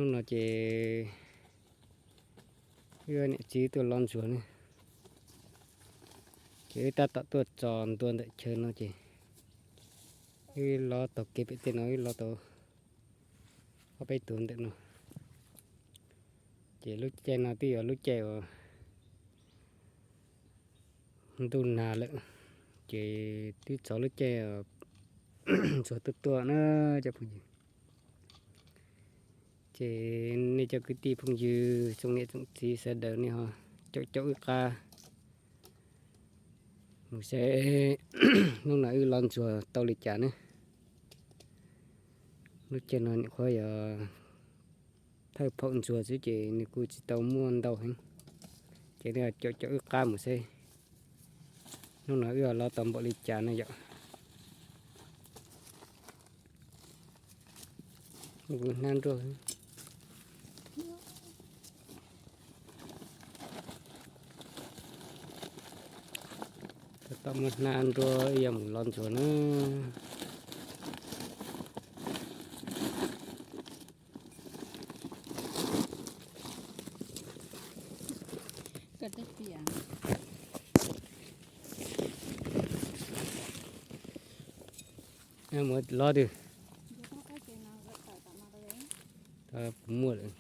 Hnub no ces wb niam txiv tuaj lov ntsuag ne, ces wb tab tom tuaj txog ntua ntawm chaw no ces wb lov taug kev pem tej no, wb lov tau ob peb tug ntawm no. Ces lub caij no twb yog lub caij uas ntuj nag lawm, ces twb txog lub caij ntsuag tuaj tuaj na cov phooj ywg. Ces nej cov kwv tij phooj ywg tsoom niam tsoom txiv sawv daws nej ho caum caum wb qab mus seb hnub no wb lov ntsuag tau li cas ne. Lub caij no nyuam qhuav yog thawj phaum ntsuag xwb ces nws kuj tsis tau muaj ntau heev, ces nej caum caum wb qab mus seb hnub no wb lov tau npaum li cas na yom. Hnab nruab, tab tom muab hnab nruab wb yuav mus lov ntsuag na. Mus lov twg? Puas muaj lawm?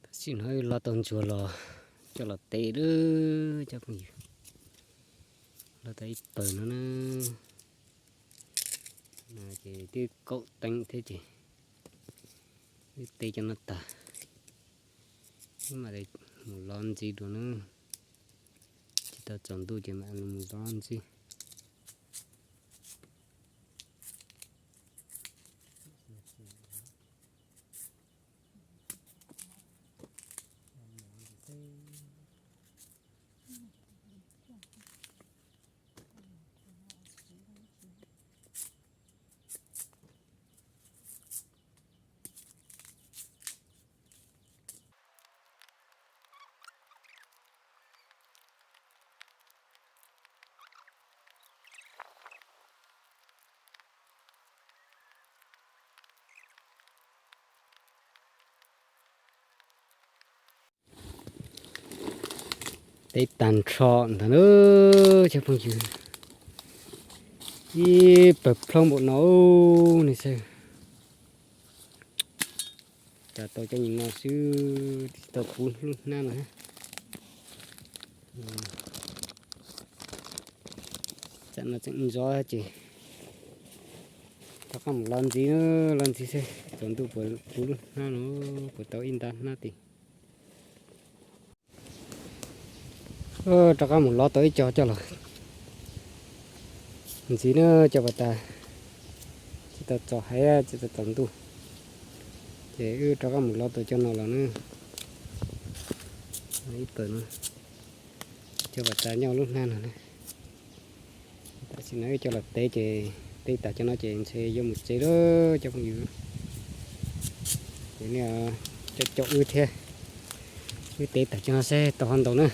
Tam sim no wb lov tau ntsuag los coj los tev lawm cov phooj ywg. Lov tau ib pawg no na, ces twb kaum teev thiab ces wb tev cov no tag, wb mam li mus lov ntxiv dua na. Tsis tau tsaus ntuj ces mam li mus lov ntxiv. Tev tag nrho ntag na cov phooj ywg, ib pawg plhaub npaum no ne xwb. Tsa tau cov nyuag no xwb, tsis tau puv lub hnab no. Tsam no tseem zov ces rov qab mus lov ntxiv, lov ntxiv seb tsaus ntuj puas puv lub hnab no, puas tau ib nta hnab tid. Rov qab mus lov tau ib co coj los ntxiv na cov pas tas, tsis tau txog hais tsis tau tsaus ntuj, ces wb rov qab mus lov tau cov no los na. Ib pawg no, cov pas tas nyob lub hnab no na. Tam sim no wb coj los tev ces tev tag cov no ces ntshe yuav mus tsev lawm cov phooj ywg. Ces nej caum caum wb thiab, wb tev tag cov no seb tau ho ntau na.